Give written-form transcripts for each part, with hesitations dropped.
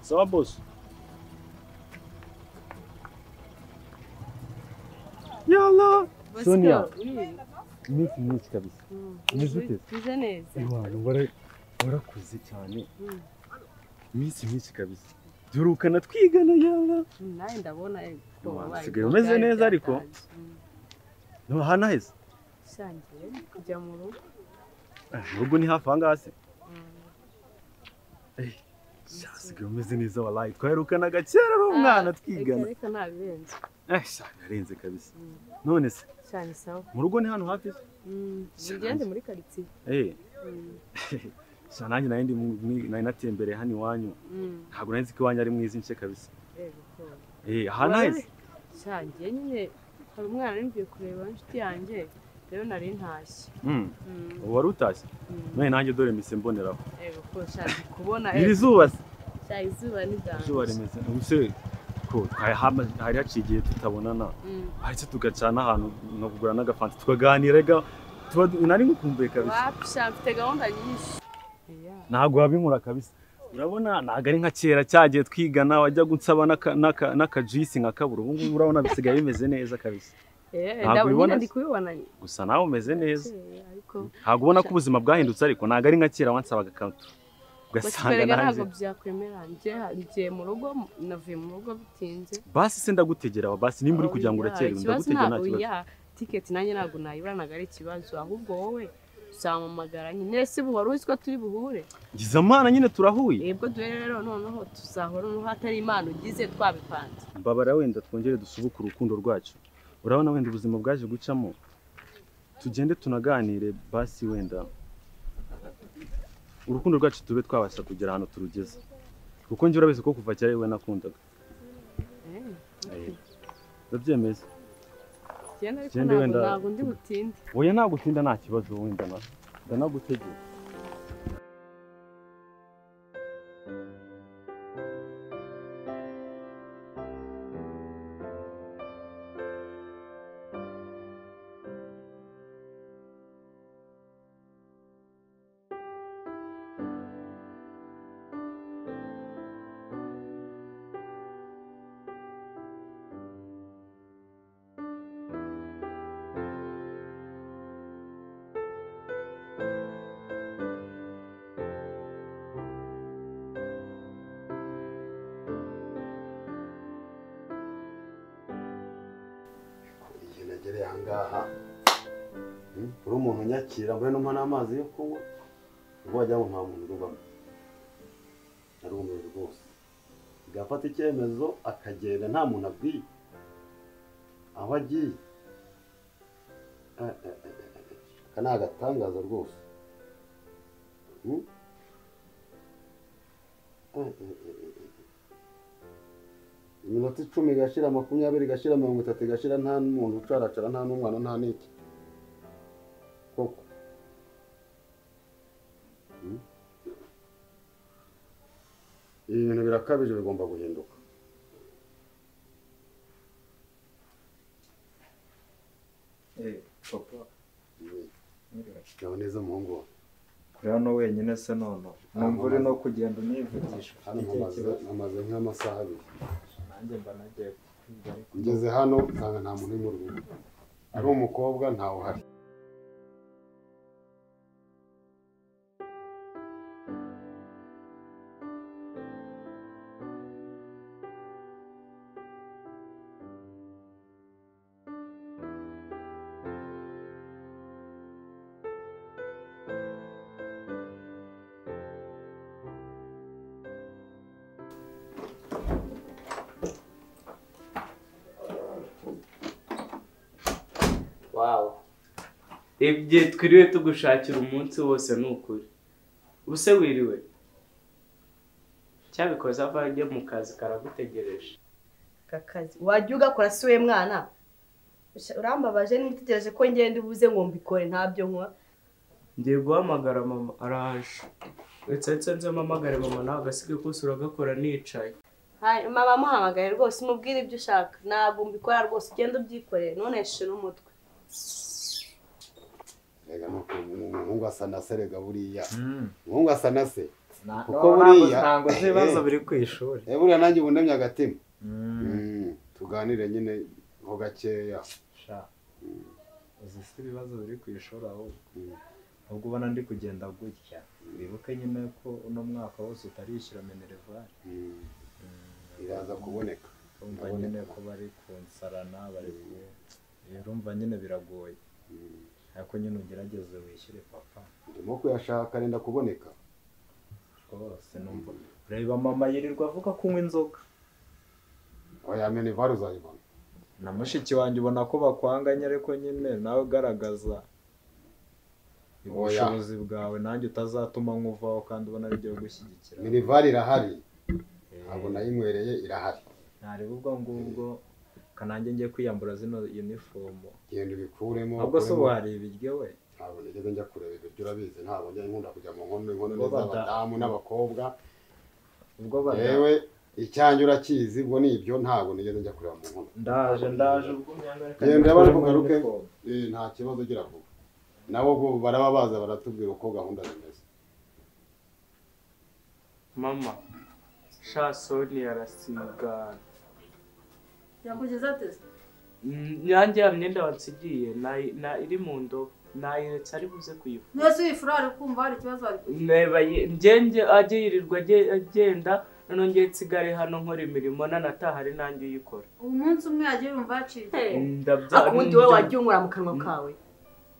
Sawa boss. Yalla. Sonia. Iminsi myinshi kabisa. Umeze ute? Meze neza. Iwana warakuze cyane. Iminsi myinshi kabisa. Durukana twigana yalla. Nawe ndabona usigaye umeze neza ariko. No hana heza. Shangiye kujya mu rugo. Urugo ni hafi ahangaha se? Usigaye umeze neza wallahi. Twaherukanaga kera ari umwana twigana. Reka ntabirenze. Sha narenze kabisa. None se? Cyane sawa. Mu rugo ni hano hafi se? Ngende muri quartier. Sha nanjye nari natembereye hano iwanyu. Ntabwo nari nzi ko iwanyu ari mwiza nce kabisa. Yego. Hana heza? Sha ngiye nyine hari umwana nari mvuye kureba inshuti yanjye. Rero nari ntashye. Ubu wari utashye? None nanjye dore mise mboneraho. Yego ko sha ndi kubona. Iri zuba se? Sha izuba ni danje. Izuba rimeze. Ubuse ko hari haciye igihe tutabonana. Ariko tugacana ahantu no kugura n'agafanta tukaganira ga tuba nari ngukumbuye kabisa. Wapi sha mfite gahunda nyinshi. Ntabwo wabinkura kabisa. Urabona ntabwo ari nka kera cyagiye twigana wajya gunsaba n'akajisi nka kabura. Ubu ngubu urabona bisigaye bimeze neza kabisa. Ndabona ndi kubibona. Gusa nawe umeze neza. Ntabwo ubona ko ubuzima bwahindutse ariko ntabwo ari nka kera wansabaga akantu. Ugasanga nanjye ntabwo byakwemera ngiye mu rugo navuye mu rugo bitinze. Basi se ndagutegera wa basi nimba uri kugira ngo urakerewe ndagutegera nta kibazo. Ticket nanjye ntabwo nayibura ntabwo ari ikibazo ahubwo wowe uzampamagara nyine se ubu wari uzi ko turi buhure. Ngize amana nyine turahuye. Yebwo duhere rero noneho tuzahora noneho hatari Imana ugize twabipanze. Mbabara wenda twongere dusubuke urukundo rwacu. Urabona wenda ubuzima bwaje gucamo tugende tunaganire basi wenda urukundo rwacu tube twabasha kugera ahantu turugeze kuko njye urabizi ko kuva kera we nakundaga. Ndabyemeza. Genda wenda ntabwo ndi butinde. Oya ntabwo utinda nta kibazo wenda ndanagutegera. Ahangaha uri umuntu unyakira mbere numpa n'amazi yo kunywa ubwo wagira ngo nta muntu urubamo. Narumiwe rwose. Gafata icyemezo akagenda nta muntu abwiye aho agiye. Aka ni agatangaza rwose. Iminota 10 igashira 20 igashira 30 igashira nta muntu ucaracara nta n'umwana nta n'iki koko. Ibintu birakabije bigomba guhinduka. Papa. Yawe neza muhungu wawe. Kuri hano wenyine se none numva uri no kugenda univugisha. Hano namaze nk'amasaha abiri. Nanjye mba nagiye kwiga ariko ngeze hano nsanga nta muntu uri mu rugo. Ari umukobwa ntawe uhari. Wow. Igihe twiriwe tugushakira umunsi wose ni ukuri. Ubuse wiriwe? Cyabikoze ava ajye mu kazi karagutegereje. Kakazi wajya ugakora si we mwana. Urambabaje niba utegereje ko ngenda ubuze ngo mbikore ntabyo nkora. Ngiye guhamagara mama araje. Uretse nze mpamagare mama nawe agasige kose uragakora nicaye. Mama amuhamagaye rwose umubwire ibyo ushaka. Ntabwo mbikora rwose ugenda ubyikorere none shira umutwe. Rega nuko umuhungu asa na se rega buriya. Umuhungu asa na se. Kuko buriya ntango zibazo biri ku ishuri. Buriya nanjye ubundemye agatima. Tuganire nyine ho gakeya. Sha. Uzi se ibibazo biri ku ishuri aho. Ubwo ubona ndi kugenda gutya. Wibuke nyine ko uno mwaka wose utarishyura minerval. Iraza kuboneka. Urumva nyine ko bari kunsarana bari ku urumva nyine biragoye. Ariko nyine ugerageze wishyure papa. Ndimo kuyashaka renda kuboneka. Rwose numva. Reba mama yirirwa avuga kunywa inzoga. Oya minerval uzayibona. Na mushiki wanjye ubona ko bakwanganya ariko nyine nawe ugaragaza ubushobozi bwawe nanjye utazatuma nkuvaho kandi ubona ari byo gushyigikira. Minerval irahari. Ntabwo nayinywereye irahari. Ntareba ubwo ngubwo kanange ngiye kwiyambura zino uniform. Genda ubikuremo. Ahubwo se ubu hari ibiryo we? Ntabwo nigeze njya kureba ibiryo urabizi, ntabwo njya nkunda kujya mu nkono, inkono z'abadamu n'abakobwa. Ubwo bada. Yewe icyanjye urakizi ubwo ni ibyo ntabwo nigeze njya kureba mu nkono. Ndaje ubwo myanga. Genda bari kugaruke. Nta kibazo ugira vuba. Nabo baraba baza baratubwira uko gahunda zimeze. Mama sha Soni arasigana. Yakugeza ate? Nyange ya myenda wansigiye na iri mu ndobo nayiretse ari buze kuyifu. Nese uyifura ari kumva hari ikibazo ari. Neba njye ajye yirirwa agenda none ngiye nsigare hano nkora imirimo nanataha ari nanjye uyikora. Umunsi umwe yagiye yumva yaciye. Akundi wowe wagiye unkura mu kanwa kawe.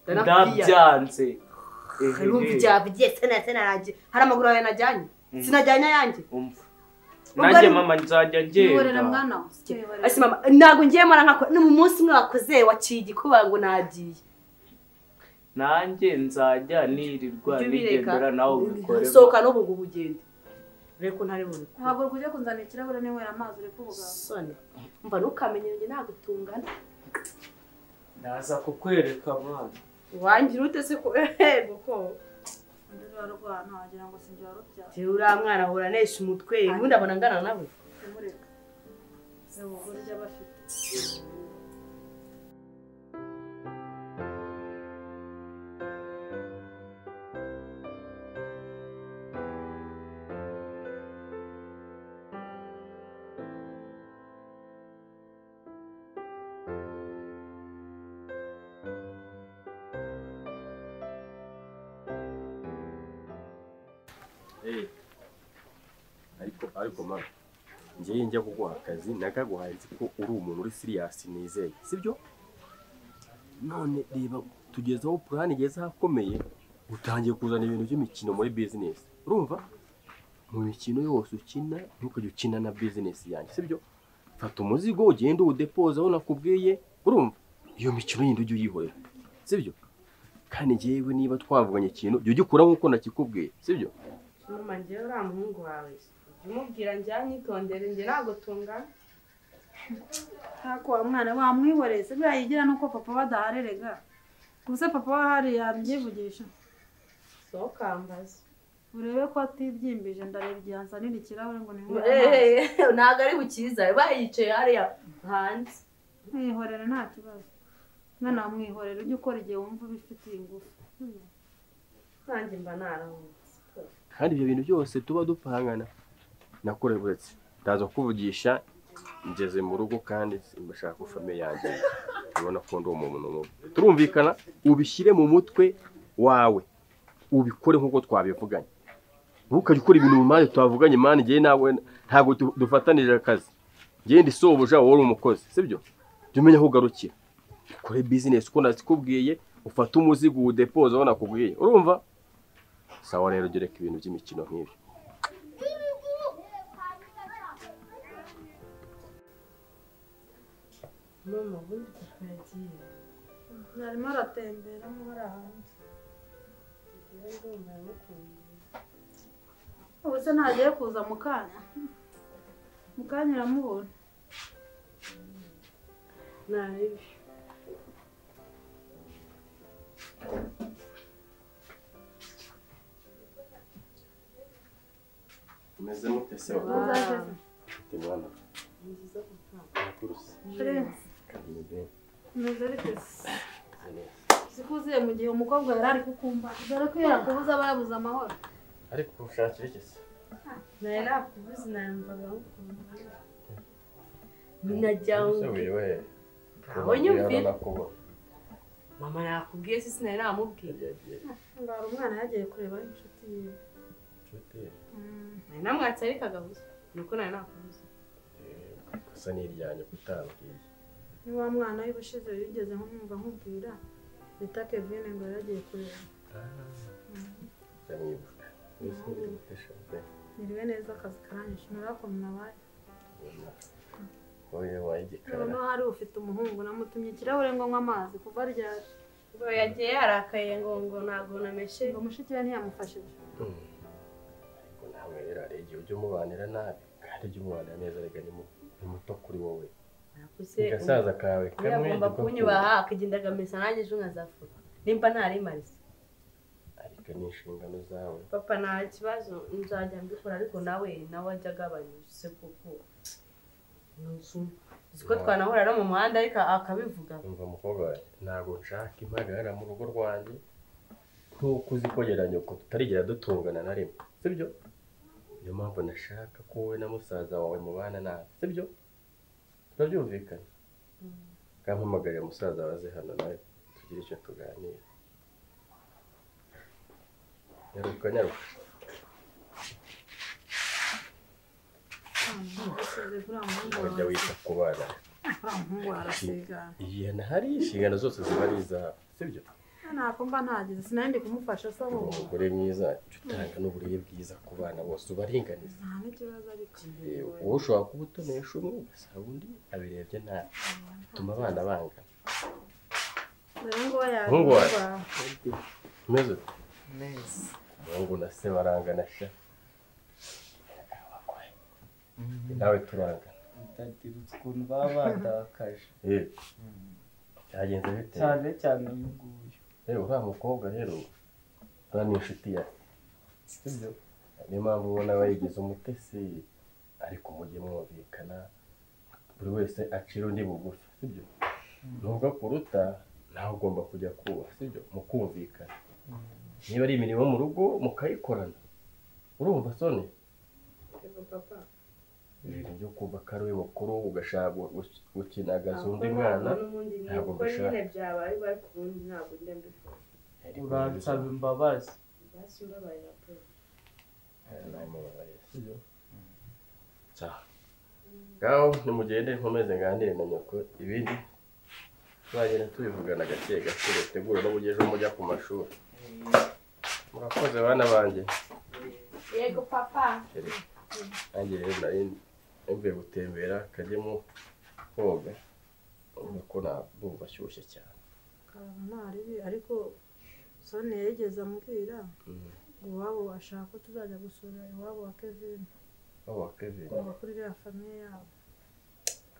Ndabyanze. Urumva ibyavugiye sena hari amaguru yawe najyanye. Sinajyanye ayanjye. Umva. Nanjye mama nzajya ngenda. Mwana. Ese mama ntago ngiye mara nkakora ni mu munsi umwe wakoze waciye igikuba ngo nagiye. Nanjye nzajya nirirwa nigendera nawe ubikore. Sohoka n'ubu ngubu ugende. Reko ntari bubikore. Ntabwo kujya kunzanira ikirahure ninywera amazi uri kuvuga. Soni. Umva ntukamenye njye nagutungana. Ndaza kukwereka mwana. Wangira ute se ko ko Ndarwana wagira ngo sinjye warubyaye. Je uriya mwana ahora anesha umutwe ubundi abona angana nawe. Mureka. Reba uburyo aba afite. Ariko mama ngiye njya kuguha akazi nakaguhaye nzi ko uri umuntu uri serious nizeye sibyo? None reba tugezeho plan igeze ahakomeye utangiye kuzana ibintu by'imikino muri business. Urumva mu mikino yose ukina ntukajye ukina na business yanjye sibyo? Fata umuzigo ugende uwudepoze aho nakubwiye. Urumva iyo mikino yindi ujye uyihorera sibyo? Kandi ngewe niba twavuganye ikintu jya ugikura nk'uko nakikubwiye sibyo? Mama ngewe uriya muhungu wawe umubwira njyanyitondere njye ntago tungana. Ntako wa mwana wamwihoreze buriya yigira nuko papa badaharerega. Gusa papa wahari yabyivugisha. Sokambaza. Urebe ko atibyimbije ndareba igihanza nini kirahure ngo ninywere. Ntago ari bukiza bayicaye hariya hanze. Mwihorere nta kibazo. Mwana wamwihorere ujye ukora igihe wumva ubifitiye ingufu. Nanjye mba narahunze. Kandi ibyo bintu byose tuba dupangana nakore buretse ndaza kuvugisha ngeze mu rugo kandi mbashaka ko famille yanjye ubona ko ndi umuntu mubi. Turumvikana ubishyire mu mutwe wawe ubikore nkuko twabivuganye. Ntukajye ukora ibintu mu mande twavuganye mande ngiye nawe ntago dufatanije akazi. Ngiye ndi sobuja wowe uri umukozi sibyo? Jya umenya aho ugarukira. Ukore business uko nakikubwiye ufate umuzigo uwudepoze aho nakubwiye. Urumva? Sawa rero gereka ibintu by'imikino nk'ibyo. Mama ubundi papa yagiye. Arimo aratembera muri hanze. Ubu se ntagiye kuza mu kanya? Mu kanya uramubona. Nabi. Umeze mute se? Mwana. Nziza papa. Prince. Umeze bite se? Sikuziye mu gihe umukobwa yari ari kukumva. Dore ko yarakubuza aba yabuze amahoro. Ariko ushakira iki se? Nari nakubuze namvaga ngukumbuye. Ninajya ngo aho nyumvira. Mama nakubwiye se sinari namubwiye. Ngara umwana yagiye kureba inshuti ye. Inshuti ye? Nari namwatse ariko agahuza. Nuko nari nakubuze. Gusa niryanye kutambwiye. Ni wa mwana w'ubushize wigeze nkumva nkubwira bita Kevin ngo yagiye kureba. Ndamwibuka. Niriwe neza akazi karanyishe narakomye nabaye. Oye wayigikara. Noneho hari ufite umuhungu namutumye ikirahure ngo nywe amazi kuva ryari. Ngo yagiye yarakaye ngo ntabwo nameshe. Ngo mushiki we ntiyamufashije. Ariko nawe rero hari igihe ujya umubanira nabi kandi ujya umubanira neza rega ni muto kuri wowe. Gasaza kawe kamwe agomba kunyubaha akagenda agamesa nanjye ejo nkazafura nimba ntari marise. Ariko ni inshingano zawe. Papa nta kibazo nzajya mbikora ariko nawe ajya agabanya se kuko uzi ko twanahura no mu muhanda ariko akabivuga. Umva mukobwa wawe ntabwo nshaka impagarara mu rugo rwanjye nk'uko uzi ko nyoko tutarigera dutungana na rimwe, sibyo? Niyo mpamvu nashaka ko wowe na musaza wawe mubana nabi, sibyo? Turabyumvikana? Kampamagarira musaza waze hano nawe tugire icyo tuganira. Nyaruka nyaruka. Ujya wita ku bana. Igihe ntahari inshingano zose ziba ari izawe, sibyo? Ntabwo mba ntagize sinari kumufasha se ahubwo. Umugore mwiza utanga n'uburere bwiza ku bana bose ubaringaniza. Nta n'ikibazo ariko. Wowe ushobora kuba utonesha umwe ugasanga undi abirebye nabi. Bituma abana bangana. Umuhungu wawe umeze ute? Neza. Umuhungu na se barangana sha. Nawe turangana. Ndatirutse ukuntu baba badakaje. Byagenze bite? Cyane cyane uyu nguyu. Rero uriya mukobwa rero uriya ni inshuti ya sibyo? Niyo mpamvu ubona aba yigize umutesi ariko mujye mwumvikana buri wese acira undi bugufi, sibyo? Nubwo akuruta nawe ugomba kujya kubaha, sibyo? Mukumvikana. Niba ari imirimo mu rugo mukayikorana. Urumva Soni? Ibintu byo kumva ko ari we mukuru ugashaka gukinagaza undi mwana ntabwo mbishaka. Uransaba imbabazi. Ngaho nimugende nkomeze nganire na nyoko ibindi tuzagenda tubivugana gake gake dutegura n'uburyo ejo mujya ku mashuri. Murakoze bana banjye. Yego papa. Nanjye rero nari mvuye gutembera kajyemo koga ubona ko ndumva ashyushye cyane. Nta ariko Soni yigeze ambwira ngo iwabo ashaka ko tuzajya gusura iwabo wa Kevin. Iwabo wa Kevin? Kuva kuri iriya famiye yabo.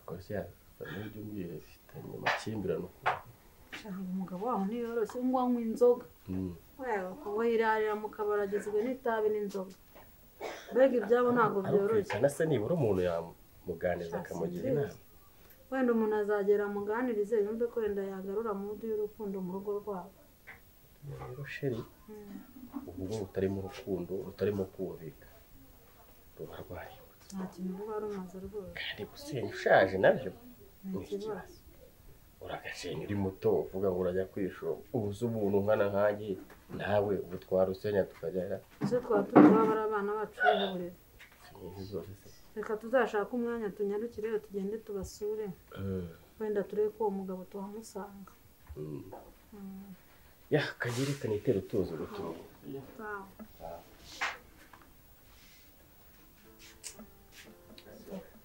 Rwose ya famiye by'umbwire ifitanye amakimbirane ukuntu. Shaka umugabo waho ntiyoroshye ngo anywe inzoga. Wewe wirarira mu kabari agizwe n'itabi n'inzoga. Mbega ibyabo ntabwo byoroshye. Ariko se nibura umuntu yamuganiriza akamugira inama. Wenda umuntu azagera amuganirize yumve ko wenda yagarura mudu y'urukundo mu rugo rwabo. Rero sheri urugo rutarimo urukundo rutarimo kumvikana ruba rwarimbutse. Nta kintu ruba rumaze rwose. Kandi gusenya ushaje nabyo ni ikibazo. Uragasenya uri muto uvuga ngo urajya kwishora ubuze umuntu nkana nkanjye nawe ubu twarusenya tukajya. Ese twaba turi kuba abana bacu babureze. Reka tuzashaka umwanya tunyarukire tugende tubasure. Wenda turebe ko uwo mugabo tuhamusanga. Ya kagire kanitera utuzi gutunga.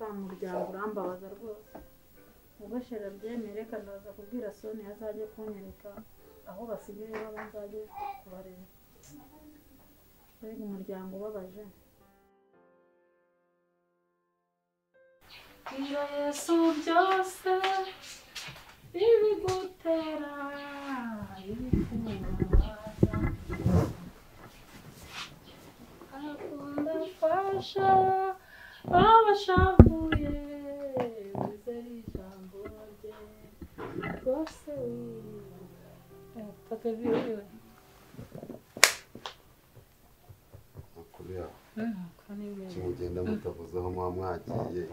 Wa muryango urambabaza rwose. Ubwo shera byemere ndaza kubwira Soni azajye kunyereka aho basigaye baba nzajye kubareba. Mbega umuryango ubabaje. Iyo Yesu byose ibigutera ibikubaza akunda fasha abashavuye bizera ijambo rye rwose paka biriwe. Kimugenda mutavuzeho muba mwagiye.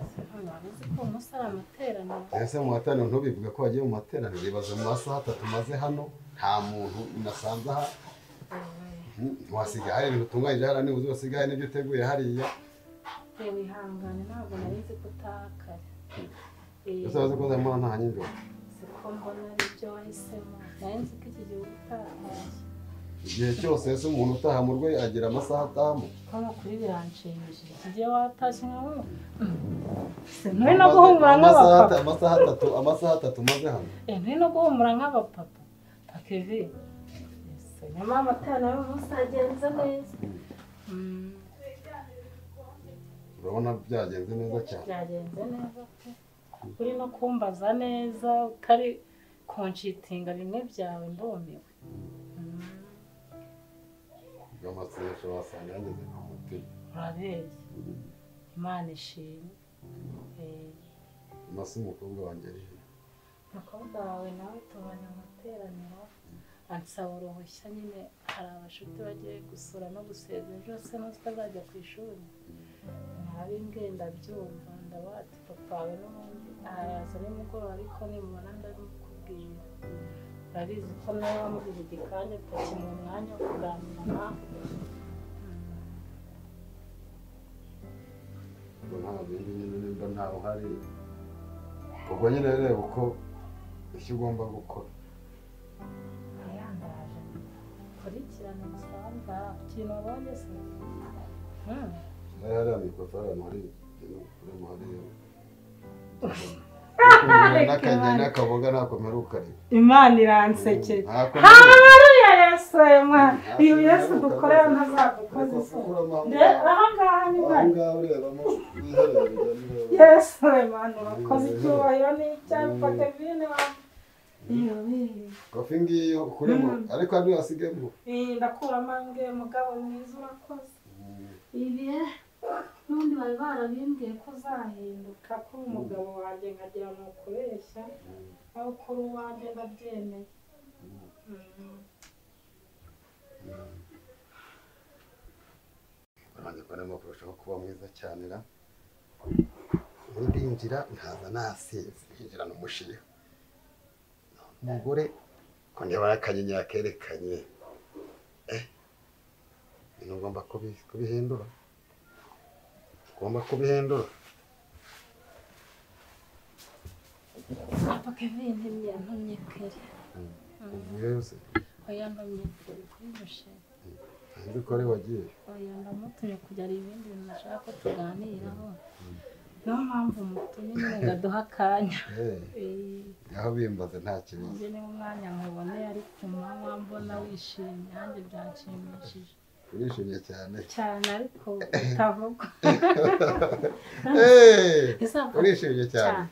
Ko umunsi ari amateraniro. Ese mu materaniro ntubivuge ko wagiye mu materaniro, ibaze mu masaha 3 maze hano nta muntu nasanze aha. Wasigaye hari ibintu utunganyije hariya, niba uzi wasigaye n'ibyo uteguye hariya. Yewe ihangane ntabwo nari nzi ko utaha kare. Ese wazi ko nzamubona nta nijoro? Siko mbona aribyo wahisemo, nari nzi ko iki gihe utatashye. Igihe cyose ese umuntu utaha mu rugo agira amasaha atahamo? Hano kuri biranshimishije, iki gihe watashye nka nturi no guhumura nk'abapapa. Amasaha 3 maze hano. Nturi no guhumura nk'abapapa. Pakevi. Nyuma amateraniro y'umunsi agenze neza. Urabona byagenze neza cyane. Byagenze neza pe. Uri no kumbaza neza utari konshitinga bimwe byawe ndumiwe. Amasengesho wasanga yageze ku mutima. Urabeshya. Imana ishimwe. Amase umukobwa wanjye ari he? Umukobwa wawe nawe tubanye mu materaniro ansaba uruhushya nyine, hari abashuti bagiye gusura no gusezera ejo se n'uzi ko azajya ku ishuri. Narabimbwiye ndabyumva, ndavuga ati papa wawe n'ubundi araza nimugoroba ariko nimubona ndabimukubwira. Urabizi ko nawe wamugize igikanya utakimuha umwanya wo kuganira nawe. Ubwo nta bindi nyine nimba ntawe uhari, ubwo nyine reba uko icyo ugomba gukora. Yandaje kurikirana gusa ikintu wabonye se? Hariya mikoro ahantu hari hariya n'akaboga ntako mperuka. Imana iransekeye. Haleluya Yesu mwana. Uyu Yesu dukorera ntazadukoza isoni. Aha ngaha ni Imana. Yesu mwana urakoze, icyubahiro ni icyawe Kevin wawe. Kofi ngiyo ukuremo ariko hano wasigemo. Ndakuramo ngiye mugabo mwiza urakoze. Ibi n'ubundi bari barabimbwiye ko uzahinduka ko umugabo wanjye nkagira ni ukubeshya aho kuri uwanjye ndabyemeye. Uranjye ko arimo kurushaho kuba mwiza cyane ra. Ubundi nkaza nasinze nkinjirana umushiha. Umugore ko ndeba akanyinya yakerekanye. Ibintu ugomba kubihindura. Ugomba kubihindura. Papa Kevin ntumye kare. Uvuyeyo se? Oya ntumye kare kuri musheri. Nzi ko ari wagiye. Oya ndamutumye kujya hari ibindi bintu nashaka ko tuganiraho. Niyo mpamvu mutumye nyine ngo aduhe akanya. Aho bimbaze nta kibazo. Njye niba umwanya nkuboneye ari ku manywa mbona wishimye nanjye byanshimishije. Urishimye cyane. Cyane ariko utavugwa. Urishimye cyane.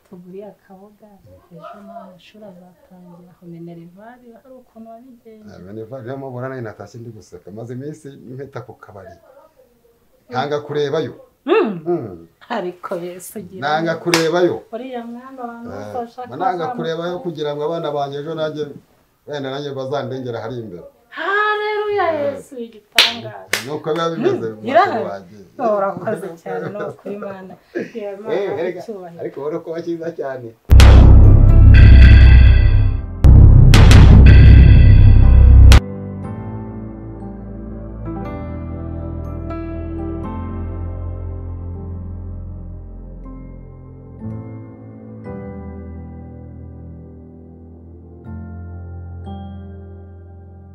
Tuguriye akaboga ejo amashuri azatangira aho minerivare hari ukuntu wabigenje. Minerivare niyo mpamvu ubona natashye ndi guseka maze iminsi mpeta ku kabari ntanga kurebayo. Ariko Yesu gira nanga kurebayo. Uriya mwana abantu bose nanga kurebayo kugira ngo abana banjye ejo nanjye wenda nanjye bazandengera hari imbere. Haleluya Yesu igitangaza. Nuko biba bimeze urakoze cyane no kuri Imana. Ariko ubona ko bakiza cyane.